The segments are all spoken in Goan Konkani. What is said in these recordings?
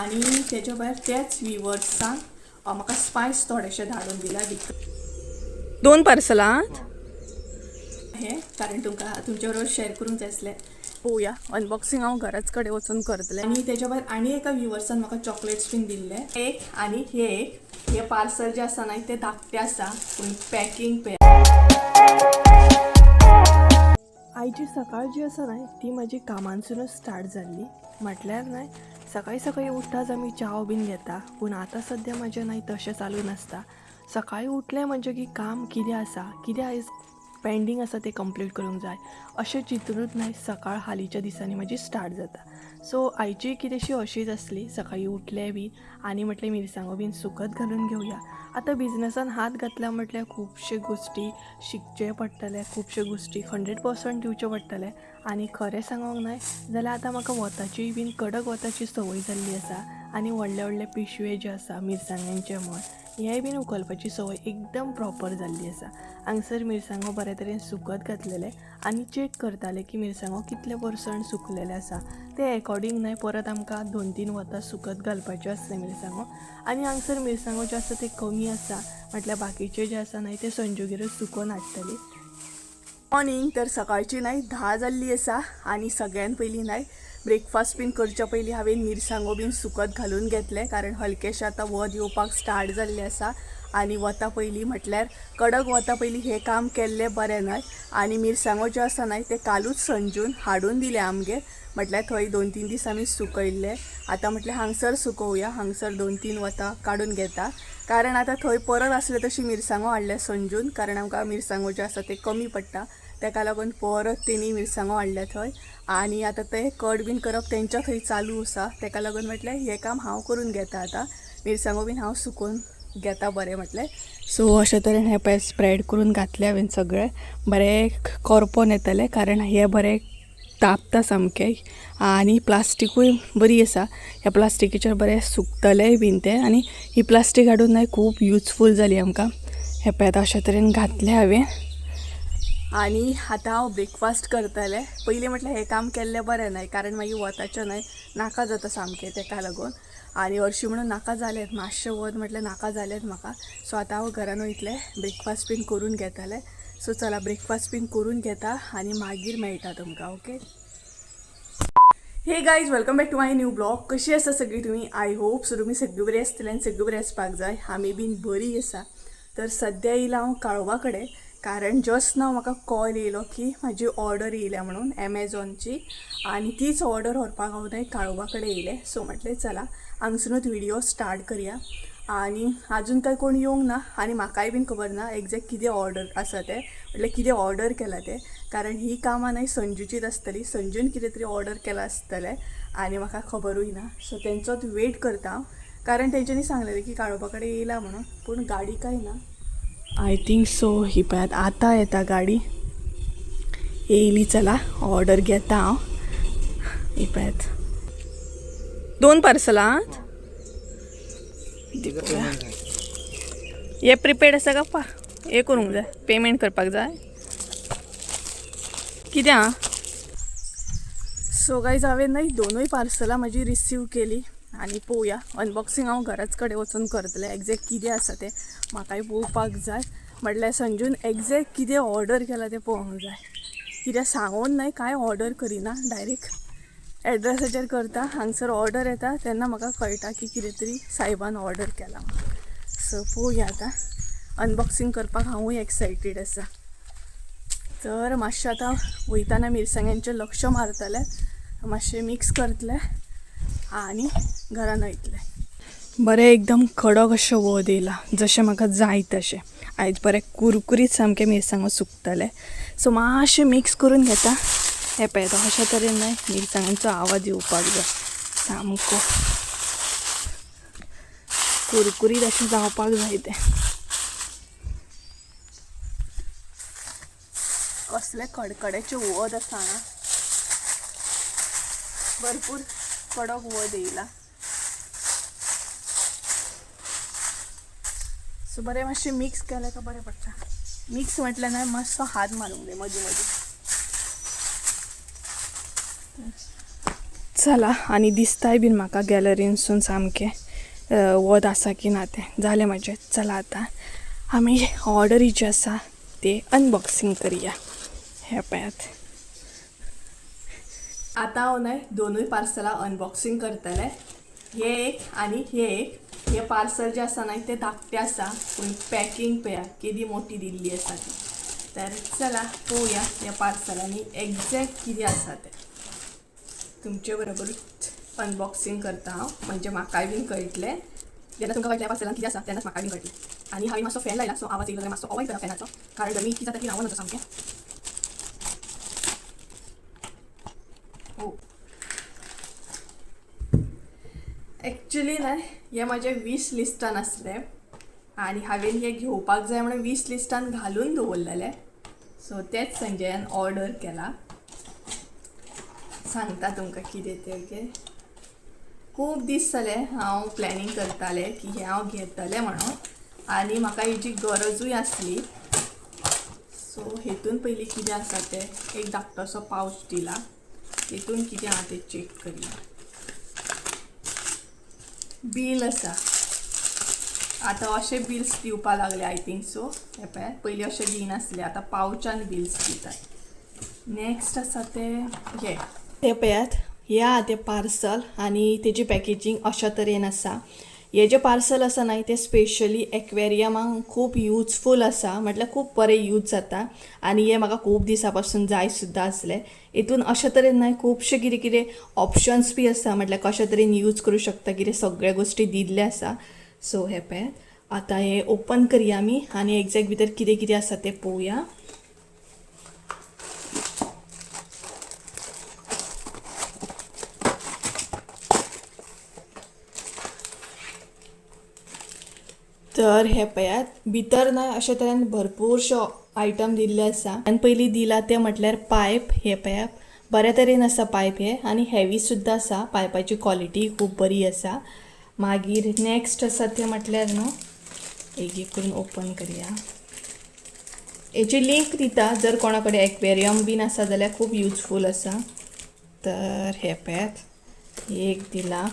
आनी तेच्या भायर त्याच विवर्सान म्हाका स्पायस थोडेशे धाडून दिला. दोन पार्सलां हे कारण तुमकां तुमच्या बरोबर शेअर करूंक जाय आसलें. पळोवया अनबॉक्सिंग हांव घराच कडेन वचून करतलें. आनी तेच्या भायर आनी एका व्युवर्सान म्हाका चॉकलेट्स बीन दिल्ले एक आनी हे एक. हे पार्सल जे आसा न्हय ते धाकटे आसा पूण पॅकिंग पळय. आयची सकाळ जी आसा न्हय ती म्हाजी कामांसूनच स्टार्ट जाल्ली. म्हटल्यार न्हय सकाळी सकाळी उठ्ठाच आमी च्याव बीन घेता, पूण आतां सद्या म्हाजें न्हय तशें चालू नासता. सकाळी उठलें म्हणजे की काम कितें आसा, कितें आयज पेंडींग आसा तें कंप्लीट करूंक जाय अशें चिंतूनच न्हय सकाळ हालींच्या दिसांनी म्हाजी स्टार्ट जाता. सो आयची कितेंशी अशीच आसली. सकाळी उठलें बी आनी म्हटलें मिरसांगो बीन सुकत घालून घेवया. आतां बिजनसान हात घातला म्हटल्यार खुबशे गोश्टी शिकचे पडटले, खुबशे गोश्टी 100% दिवचे पडटले. आनी खरें सांगोंक न्हय जाल्यार आतां म्हाका वताची बीन कडक वताची संवय जाल्ली आसा आनी व्हडले व्हडले पिशवे जे आसा मिरसांगांचे म्हण हेय बीन उखलपाची संवय एकदम प्रॉपर जाल्ली आसा. हांगसर मिरसांगो बरे तरेन सुकत घातलेले आनी चॅक करताले की मिरसांगो कितले पर्संट सुकलेले आसा ते एकॉर्डिंग न्हय परत आमकां 2-3 वतां सुकत घालपाच्यो आसले मिरसांगो. आनी हांगसर मिरसांगो जे आसा ते कमी आसा म्हटल्यार बाकीचे जे आसा न्हय ते संजूगेरूच सुकोवन हाडटली. मॉर्निंग तर सकाळची न्हय 10 जाल्ली आसा आनी सगळ्यान पयलीं न्हय ब्रेकफास्ट बीन करच्या पयलीं हांवें मिरसांगो बीन सुकत घालून घेतले, कारण हलकेशें आतां वत येवपाक स्टार्ट जाल्लें आसा आनी वता पयलीं म्हटल्यार कडक वता पयलीं हें काम केल्लें बरें न्हय. आनी मिरसांगो ज्यो आसा न्हय ते कालूच संजून हाडून दिले आमगेर, म्हटल्यार थंय 2-3 दीस आमी सुकयल्ले. आतां म्हटलें हांगसर सुकोवया, हांगसर 2-3 वतां काडून घेता, कारण आतां थंय परत आसले तशी मिरसांगो हाडल्या संजून, कारण आमकां मिरसांगो ज्यो आसा ते कमी पडटा तेका लागून परत तेणी मिरसांगो हाडल्या थंय. आनी आतां ते कट बीन करप तेंच्या थंय चालू आसा, तेका लागून म्हटलें हें काम हांव करून घेता. आतां मिरसांगो बीन हांव सुकोवन घेता बरें म्हटलें. सो अशे तरेन हें पळय स्प्रेड करून घातलें हांवें सगळें बरें करपोन येतलें, कारण हें बरें तापता सामकें आनी प्लास्टिकूय बरी आसा. ह्या प्लास्टिकेचेर बरें सुकतलेंय बीन तें आनी ही प्लास्टीक हाडून न्हय खूब युजफूल जाली आमकां. हें पळय आतां अशे तरेन घातलें हांवें आनी आतां हांव ब्रेकफास्ट करतलें. पयलीं म्हटल्यार हें काम केल्लें बरें न्हय, कारण मागीर वताचें न्हय नाका जाता सामकें तेका लागून. आनी हरशीं म्हणून नाका जालें मातशें वत म्हटल्यार नाका जालें म्हाका. सो आतां हांव घरान वयतलें, ब्रेकफास्ट बीन करून घेतलें. सो चला ब्रेकफास्ट बीन करून घेता आनी मागीर मेळटा तुमकां. Okay hey guys, welcome back to my new blog. कशी आसा सगळीं तुमी? I hope so तुमी सगळीं बरी आसतली आनी सगळीं बरी आसपाक जाय. आमी बीन बरी आसा. तर सद्या येयला हांव काळोवा कडेन, कारण जस्ट नाव म्हाका कॉल येयलो की म्हाजी ऑर्डर येयल्या म्हणून एमेझॉनची, आनी तीच ऑर्डर व्हरपाक हांव न्हय काळोवा कडेन येयलें. सो म्हटलें चला हांगसुनूच व्हिडियो स्टार्ट करया. आनी आजून काय कोण येवंक ना आनी म्हाकाय बीन खबर ना एग्जॅक्ट कितें ऑर्डर आसा तें, म्हटल्यार कितें ऑर्डर केलां तें, कारण ही कामां न्हय संजूचीच आसतली. संजून कितें तरी ऑर्डर केलां आसतलें आनी म्हाका खबरूय ना. सो तेंचोच वेट करता हांव, कारण तेंच्यांनी सांगलेलें की काळोबा कडेन येयला म्हणून, पूण गाडी काय ना. I think so ही पळयात आतां येता गाडी येयली. चला ऑर्डर घेता हांव. ही पळयात 2 पार्सलां. हे प्रिपेड आसा का हे करूंक जाय, पेमेंट करपाक जाय कितें आं. सो गायज हांवें न्हय दोनूय पार्सलां म्हाजी रिसीव केली आनी पळोवया अनबॉक्सिंग हांव घराच कडेन वचून करतलें. एग्जॅक्ट कितें आसा तें म्हाकाय पळोवपाक जाय, म्हटल्यार संजून एग्जॅक्ट कितें ऑर्डर केलां तें पळोवंक जाय. कित्याक सांगून न्हय कांय ऑर्डर करिना, डायरेक्ट एड्रेसाचेर करता. हांगसर ऑर्डर येता तेन्ना म्हाका कळटा की कितें तरी सायबान ऑर्डर केलां. सो पळोवया आतां अनबॉक्सिंग करपाक हांवूय एक्सायटेड आसा. तर मातशें आतां वयताना मिरसांग्यांचें लक्ष मारतलें, मातशें मिक्स करतलें आनी घरान वयतलें. बरें एकदम कडक अशें वत येयलां जशें म्हाका जाय तशें. आयज बरें कुरकुरीत सामकें मिरसांगो सुकतलें. सो मातशें मिक्स करून घेता. हें पळय अशे तरेन न्हय मिरसांगांचो आवाज येवपाक जाय, सामको कुरकुरीत अशें जावपाक जाय तें. कसलें कडकड्याचें वत आसा हांगा, भरपूर कडक वत येयला. सो बरें मातशें मिक्स केलें काय बरें पडटा. मिक्स म्हटल्यार न्हय मातसो हात मारूंक जाय मदीं मदीं. चला आनी दिसताय बीन म्हाका गॅलरीनसून सामकें वत आसा की ना तें जालें म्हाजें. चला आतां आमी ऑर्डरी जी आसा ते अनबॉक्सिंग करया. हे पळयात, आतां हांव न्हय दोनूय पार्सलां अनबॉक्सिंग करतलें. हे एक आनी हे एक. हे पार्सल जे आसा न्हय ते धाकटे आसा, पूण पॅकिंग पळया केदी मोठी दिल्ली आसा ती. तर चला पळोवया ह्या पार्सलांनी एग्जॅक्ट कितें आसा तें. तुमचे बरोबरूच अनबॉक्सिंग करता हांव, म्हणजे म्हाकाय बीन कळटलें. जेन्ना तुमकां कळटलें पार्सलान कितें आसा तेन्नाच म्हाकाय बीन कळटलें. आनी हांवें मातसो फॅन लायला, सो आवाज येयलो जाल्यार मातसो अवॉयड करा फॅनाचो, कारण गरमी इतकी जाता की रावोन वचो सामकें. हो एक्चुली न्हय हें म्हाजें वीश लिस्टान आसलें आनी हांवें हें घेवपाक जाय म्हणून वीश लिस्टान घालून दवरलेलें. सो तेंच संजयान ऑर्डर केलां. सांगता तुमकां कितें तें. ओके, खूब दीस जाले हांव प्लॅनिंग करतालें की हें हांव घेतलें म्हणून, आनी म्हाका हेजी गरजूय आसली. सो हेतून पयलीं कितें आसा तें, एक धाकटोसो पावच दिला, तेतून कितें आहा तें चॅक करया. बील आसा. आतां अशे बिल्स दिवपा लागले I think so. हे पळय, पयलीं अशें दिनासले, आतां पावचान बिल्स दितात. नॅक्स्ट आसा तें हें. तें पळयात, हें आहा तें पार्सल आनी तेजी पॅकेजींग अशा तरेन आसा. हे जें पार्सल आसा न्हय तें स्पेशली एक्वेरियमाक खूब युजफूल आसा, म्हटल्यार खूब बरें यूज जाता. आनी हें म्हाका खूब दिसां पासून जाय सुद्दां आसलें. हितून अशे तरेन न्हय खुबशे कितें कितें ऑप्शन्स बी आसा, म्हटल्यार कशे तरेन यूज करूं शकता, कितें सगळे गोश्टी दिल्ले आसा. सो हें पळयात, आतां हें ओपन करया आमी आनी एग्जॅक्ट भितर कितें कितें आसा तें पळोवया. तर हे पळयात, भितर न्हय अशे तरेन भरपूरशे आयटम दिल्ले आसा. आनी पयलीं दिला तें म्हटल्यार पायप. हे पळयात, बऱ्या तरेन आसा पायप हे आनी हेवी सुद्दां आसा. पायपाची क्वॉलिटी खूब बरी आसा. मागीर नॅक्स्ट आसा तें म्हटल्यार न्हू एक एक करून ओपन करया. हेची लिंक दिता, जर कोणा कडेन एक्वेरियम बीन आसा जाल्यार खूब युजफूल आसा. तर हे पळयात, एक दिला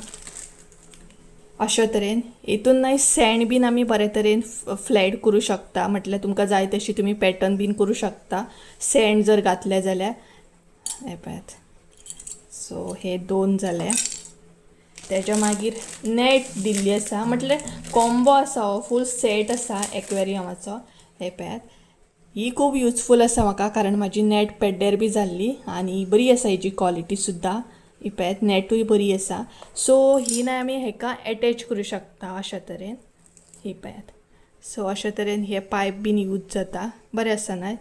अशा तरेन. हितून न्हय सँड बीन आमी बरे तरेन फ्लॅट करूं शकता, म्हटल्यार तुमकां जाय तशी तुमी पॅटर्न बीन करूं शकता सँड जर घातले जाल्यार. हे पळयात, सो हे दोन जाले. तेज्या मागीर नॅट दिल्ली आसा, म्हटल्यार कॉम्बो आसा, हो फूल सेट आसा एक्वेरियमाचो. हे पळयात, ही खूब युजफूल आसा म्हाका, कारण म्हाजी नॅट पेड्ड्यार बी जाल्ली आनी बरी आसा हेजी क्वॉलिटी सुद्दां. ही पळयात, नॅटूय बरी आसा. सो ही न्हय आमी हेका एटॅच करूं शकता अशा तरेन. ही पळयात, सो अशा तरेन हे पायप बीन यूज जाता, बरें आसा न्हय.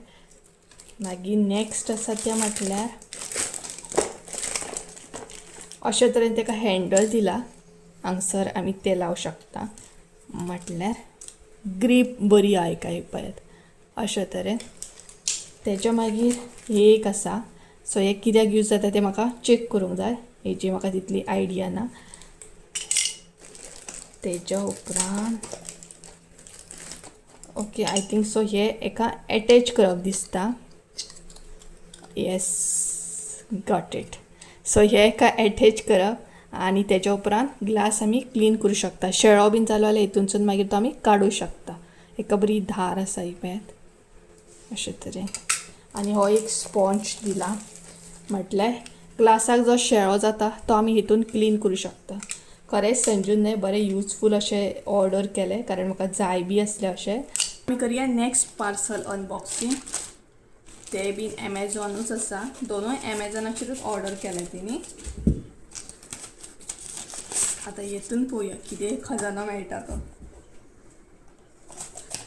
मागीर नॅक्स्ट आसा तें म्हटल्यार अशा तरेन ताका हँडल दिला, हांगसर आमी तें लावं शकता, म्हटल्यार ग्रीप बरी आहा हेका. ही पळयात अशा तरेन. तेच्या मागीर हे एक आसा. सो हे कित्याक यूज जाता तें म्हाका चॅक करूंक जाय, हेजी म्हाका तितली आयडिया ना. तेच्या उपरांत ओके, I think so हे एका एटॅच करप दिसता. Yes, got it. सो हे एका एटॅच करप आनी तेच्या उपरांत ग्लास आमी क्लीन करूं शकता. शेळो बीन जालो जाल्यार हितूनसून मागीर तो आमी काडूं शकता. एका बरी धार आसा ही पळयात अशे तरेन. आनी हो एक स्पोंज दिला, म्हटल्यार ग्लासाक जो शेळो जाता तो आमी हितून क्लीन करूं शकता. खरेंच संजून न्हय बरें युजफूल अशें ऑर्डर केलें, कारण म्हाका जाय बी आसलें अशें. आमी करया नॅक्स्ट पार्सल अनबॉक्सिंग. ते बीन एमेझॉनूच आसा, दोनूय एमेझॉनाचेरूच ऑर्डर केले तेणी. आतां हेतून पळोवया कितें खजानो मेळटा तो.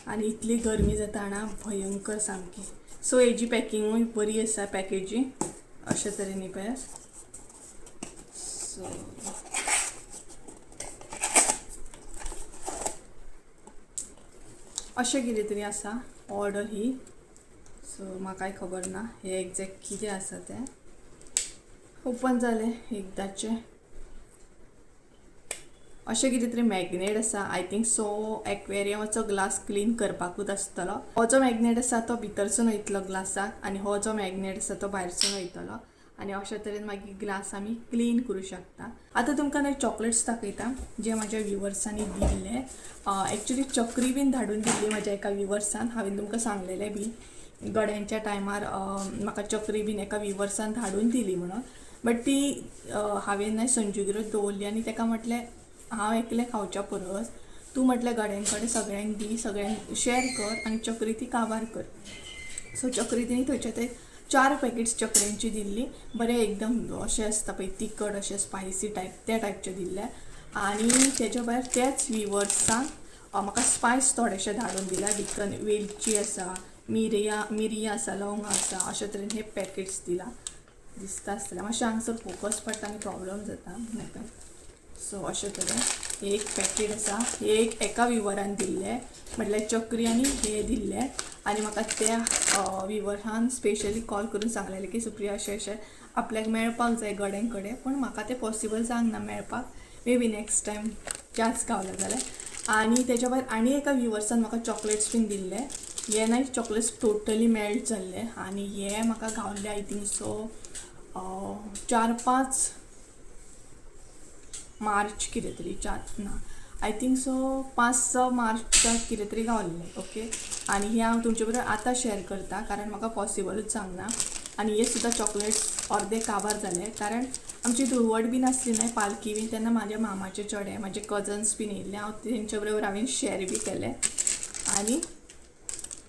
आनी इतली गरमी जाता जाणा, भयंकर सामकी. सो हेजी पॅकिंगूय बरी आसा, पॅकेजींग अशे तरेन ही पळयात. सो अशें कितें तरी आसा ऑर्डर ही. सो म्हाकाय खबर ना हे एग्जॅक्ट कितें आसा तें. ओपन जालें एकदाचें. अशें कितें तरी मॅग्नेट आसा, I think so एक्वेरियमाचो ग्लास क्लीन करपाकूच आसतलो. हो जो मॅग्नेट आसा तो भितरसून वयतलो ग्लासाक, आनी हो जो मॅग्नेट आसा तो भायरसून वयतलो. आनी अशा तरेन मागीर ग्लास आमी क्लीन करूं शकता. आतां तुमकां न्हय चॉकलेट्स दाखयता जे म्हाज्या व्युवर्सांनी दिल्ले. एक्चुली चक्री बीन धाडून दिल्ली म्हाज्या एका व्युवर्सान. हांवें तुमकां सांगलेलें बी गड्यांच्या टायमार म्हाका चक्री बीन एका व्युवर्सान धाडून दिली म्हणून. बट ती हांवें न्हय संजूगेरूच दवरली आनी ताका म्हटलें हांव एकलें खावच्या परस तूं म्हटलें गड्यां कडेन सगळ्यांक दी, सगळ्यांक शेअर कर आनी चक्री ती काबार कर. सो चक्री तिणी थंयच्या थंय 4 पॅकेट्स चक्र्यांची दिल्ली. बरें एकदम अशें आसता पळय तिखट अशें स्पायसी टायप त्या टायपचे दिल्ले. आनी तेच्या भायर त्याच व्युवर्सान म्हाका स्पायस थोडेशे धाडून दिल्या. भितर वेलची आसा, मिरयां आसा, लवंगां आसा, अशे तरेन हे पॅकेट्स दिला. दिसता आसतलें मातशें हांगसर फोकस पडटा आनी प्रॉब्लम जाता म्हाका. सो अशे तरेन एक पॅकेट आसा, हे एक एका व्युवरान दिल्लें, म्हटल्यार चक्री आनी हे दिल्लें. आनी म्हाका त्या व्युवरान स्पेशली कॉल करून सांगलेलें की सुप्रिया अशें अशें आपल्याक मेळपाक जाय गड्यां कडेन, पूण म्हाका तें पॉसिबल जावंक ना मेळपाक. May be next time chance गावला जाल्यार. आनी तेच्या भायर आनी एका व्युवर्सान म्हाका चॉकलेट्स बीन दिल्ले. हे न्हय चॉकलेट्स टोटली मेल्ट जाल्ले आनी हे म्हाका गावल्ले I think so 4-5 मार्च कितें तरी, 4 ना I think so 5-6 मार्चाक कितें तरी गावल्ले. ओके, आनी हे हांव तुमचे बरोबर आतां शेअर करता कारण म्हाका पॉसिबलूच जावंक ना. आनी हे सुद्दां चॉकलेट्स अर्दे काबार जाले कारण आमची धुळवट बीन आसली न्हय पालखी बीन, तेन्ना म्हाज्या मामाचे चेडे म्हाजे कजन्स बीन येयल्ले, हांव तेंच्या बरोबर हांवें शेअर बी केलें. आनी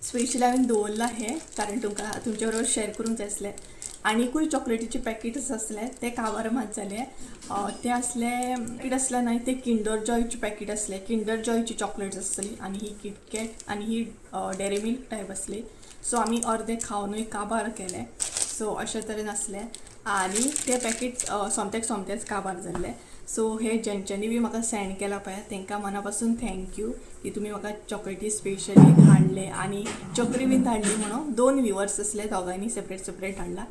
स्पेशली हांवें दवरलां हें कारण तुमकां तुमच्या बरोबर शेअर करूंक जाय आसलें. आनिकूय चॉकलेटीचे पॅकेट्स आसले ते काबार मात जाले. ते आसले पॅकेट आसले न्हय ते किंडर जॉयचे पॅकेट आसले. किंडर जॉयची चॉकलेट्स आसली आनी ही किटकॅट आनी ही डेअरी मिल्क टायप आसली. सो आमी अर्दे खावनूय काबार केले. सो अशे तरेन आसले आनी ते पॅकेट सोमत्याक सोमतेच काबार जाल्ले. सो हे जेंच्यांनी बी म्हाका सेंड केला पळय तांकां मना पासून thank you की तुमी म्हाका चॉकलेटी स्पेशली धाडले आनी चक्री बीन धाडली म्हणून. 2 व्युवर्स आसले, दोगांयनी सेपरेट सेपरेट धाडला.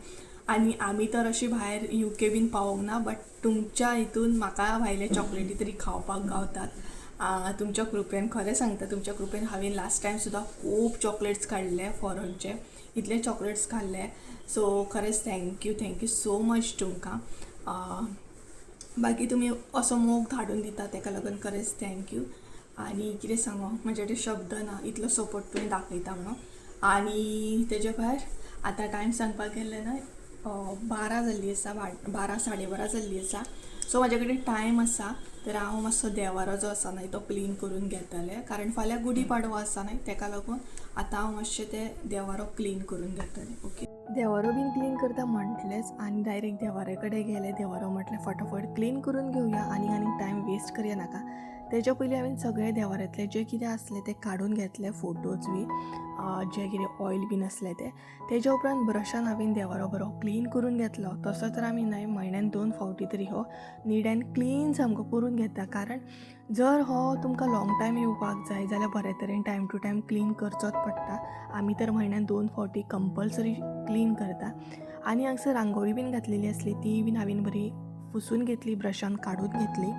आनी आमी तर अशी भायर युके बीन पावोंक ना, बट तुमच्या हितून म्हाका भायले चॉकलेटी तरी खावपाक गावतात तुमच्या कृपेन. खरें सांगता, तुमच्या कृपेन हांवें लास्ट टायम सुद्दां खूब चॉकलेट्स काडले फॉरनचे, इतले चॉकलेट्स खाल्ले. सो खरेंच thank you, thank you so much तुमकां. बाकी तुमी असो मोग धाडून दिता तेका लागून खरेंच thank you. आनी कितें सांगू, म्हजे कडेन शब्द ना इतलो सपोर्ट तुमी दाखयता म्हणून. आनी तेजे भायर आतां टायम सांगपाक गेलें न्हय 12 जाल्ली आसा, 12 12:30 जाल्ली आसा. सो म्हाजे कडेन टायम आसा तर हांव मातसो देवारो जो आसा न्हय तो क्लीन करून घेतलें कारण फाल्यां गुडी पाडवो आसा न्हय, तेका लागून आतां हांव मातशें ते देवारो क्लीन करून घेतलें. ओके, देवारो बीन क्लीन करता म्हटलेंच आनी डायरेक्ट देवारे कडेन गेलें. देवारो म्हटलें फटाफट क्लीन करून घेवया आनी आनी टायम वेस्ट करया नाका. तेच्या पयलीं हांवें सगळे देवाऱ्यांतले जे कितें आसलें तें काडून घेतलें, फोटोज बी जे कितें ऑयल बीन आसलें तें. तेच्या उपरांत ब्रशान हांवें देवारो बरो क्लीन करून घेतलो. तसो तर आमी न्हय म्हयन्यान 2 फावटी तरी हो नीट अँड क्लीन सामको करून घेता, कारण जर हो तुमकां लॉंग टायम येवपाक जाय जाल्यार बरे तरेन टायम टू टायम क्लीन करचोच पडटा. आमी तर म्हयन्यान 2 फावटी कंपल्सरी क्लीन करता. आनी हांगसर रांगोळी बीन घातलेली आसली ती बीन हांवें बरी पुसून घेतली, ब्रशान काडून घेतली.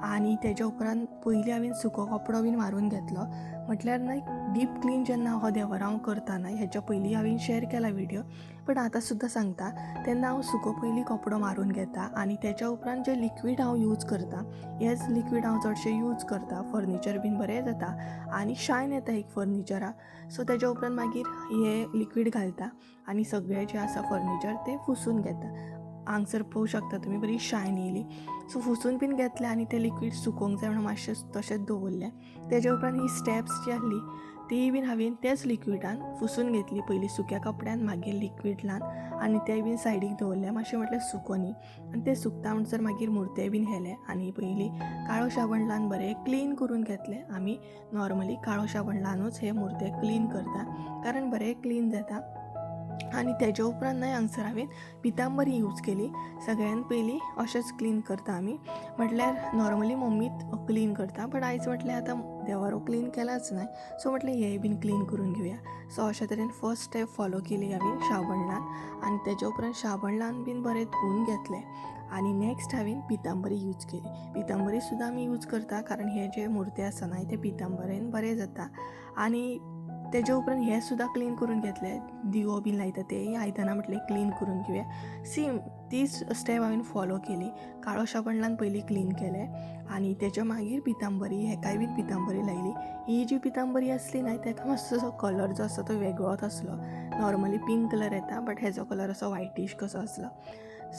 आनी तेच्या उपरांत पयलीं हांवें सुको कपडो बीन मारून घेतलो. म्हटल्यार न्हय डीप क्लीन जेन्ना हो देवारो हांव करता न्हय हेच्या पयलीं हांवें शेअर केला व्हिडियो, बट आतां सुद्दां सांगता, तेन्ना हांव सुको पयलीं कपडो मारून घेता आनी तेच्या उपरांत जें लिक्वीड हांव यूज करता, हेच लिक्वीड हांव चडशें यूज करता. फर्निचर बीन बरें जाता आनी शायन येता एक फर्निचराक. सो तेच्या उपरांत मागीर हें लिक्वीड घालता आनी सगळें जें आसा फर्निचर तें पुसून घेता. हांगसर पळोवंक शकता तुमी बरी शायन येयली. सो पुसून बीन घेतलें आनी तें लिक्वीड सुकोवंक जाय म्हणून मातशें तशेंच दवरलें. तेज्या उपरांत ही स्टेप्स जी आसली ती बीन हांवें त्याच लिक्विडान पुसून घेतली, पयलीं सुक्या कपड्यान मागीर लिक्वीड लावन, आनी तें बीन सायडीक दवरलें मातशें म्हटल्यार सुकोनी. आनी तें सुकता म्हणसर मागीर मुर्ते बीन व्हेले आनी पयलीं काळो शाबण लावन बरें क्लीन करून घेतलें. आमी नॉर्मली काळो शाबण लावनूच हे मुर्ते क्लीन करता कारण बरें क्लीन जाता. आनी तेज्या उपरांत न्हय हांगसर हांवें पितांबरी यूज केली. सगळ्यान पयलीं अशेंच क्लीन करता आमी, म्हटल्यार नॉर्मली मम्मीच क्लीन करता, बट आयज म्हटलें आतां देवारो क्लीन केलाच न्हय, सो म्हटलें हें बीन क्लीन करून घेवया. सो अशे तरेन फर्स्ट स्टेप फॉलो केली हांवें शाबण लावन, आनी तेज्या उपरांत शाबण लावन बीन बरें धुवन घेतलें. आनी नेक्स्ट हांवें पितांबरी यूज केली. पितांबरी सुद्दां आमी यूज करता कारण हे जे मुर्ते आसा न्हय ते पितांबरेन बरें जाता. आनी तेज्या उपरांत हें सुद्दां क्लीन करून घेतलें. दिवो बीन लायता तेय आयदनां म्हटलें क्लीन करून घेवया. सेम तीच स्टेप हांवें फॉलो केली. काळो शाबणलान पयलीं क्लीन केलें आनी तेच्या मागीर पितांबरी, हेकाय बीन पितांबरी लायली. ही जी पितांबरी आसली न्हय, तेका मातसो असो कलर जो आसा तो वेगळोच आसलो. नॉर्मली पिंक कलर येता, बट हेजो कलर असो व्हायटीश कसो आसलो.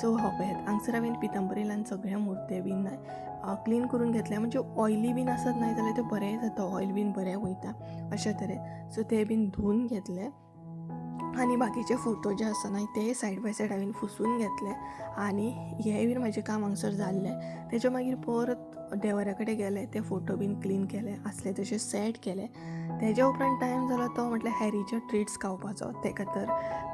सो हो पळयात, हांगसर हांवें पितांबरी लावन सगळे मुर्ते बीन न्हय क्लीन करून घेतले. म्हणजे ऑयली बीन आसत न्हय जाल्यार ते बरें जाता, ऑयल बीन बरें वयता अशे तरेन. सो ते बीन धुवन घेतले आनी बाकीचे फोटो जे आसा न्हय ते सायड बाय सायड हांवें पुसून घेतले आनी हें बीन म्हाजें काम हांगसर जाल्लें. तेच्या मागीर परत देवरा कडेन गेले, ते फोटो बीन क्लीन केले, आसले तशे सेट केले. तेज्या उपरांत टायम जालो तो म्हटल्यार हॅरीचे ट्रिट्स खावपाचो. तेका तर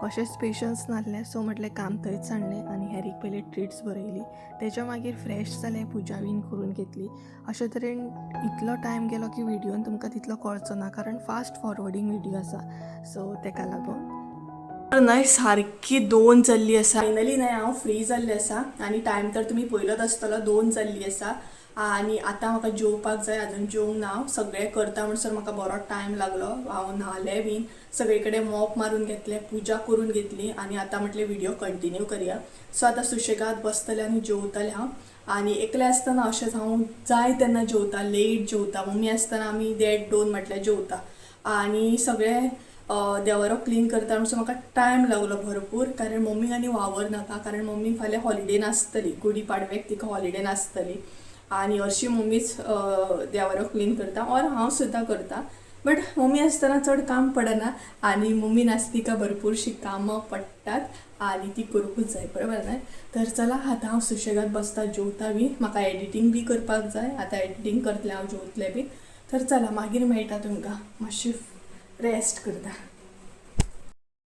कशेंच पेशन्स नासलें. सो म्हटलें काम थंयच सांडलें आनी हॅरीक पयलीं ट्रिट्स भरयली. तेच्या मागीर फ्रेश जालें, पुजा बीन करून घेतली. अशे तरेन इतलो टायम गेलो की व्हिडियोन तुमकां तितलो कळचो ना, कारण फास्ट फॉरवर्डींग व्हिडियो आसा. सो तेका लागून न्हय सारकी 2 जाल्ली आसा. फायनली न्हय हांव फ्री जाल्लें आसा आनी टायम तर तुमी पयलोच आसतलो, 2 जाल्ली आसा आनी आतां म्हाका जेवपाक जाय. अजून जेवंक ना हांव. सगळें करता म्हणसर म्हाका बरो टायम लागलो. हांव न्हालें बीन, सगळे कडेन मॉप मारून घेतलें, पुजा करून घेतली आनी आतां म्हटलें व्हिडियो कंटिन्यू करया. सो आतां सुशेगाद बसतलें आनी जेवतलें हांव. आनी एकलें आसतना अशेंच हांव जाय तेन्ना जेवता, लेट जेवता. मम्मी आसतना आमी 1:30 2 म्हटल्यार जेवता. आनी सगळें देवारो क्लीन करता म्हणसर म्हाका टायम लागलो भरपूर, कारण मम्मीक आनी वावर नाका, कारण मम्मी फाल्यां हॉलिडे नासतली, गुडी पाडव्याक तिका हॉलिडे नासतली. आनी हरशीं मम्मीच देवारो क्लीन करता ऑर हांव सुद्दां करता, बट मम्मी आसतना चड काम पडना आनी मम्मी नासता तिका भरपूरशीं कामां पडटात आनी ती करूंकूच जाय, बरोबर न्हय. तर चला आतां हांव सुशेगाद बसता, जेवता बी. म्हाका एडिटींग बी करपाक जाय, आतां एडिटींग करतलें हांव, जेवतलें बी. तर चला मागीर मेळटा तुमकां, मातशी रेस्ट करता.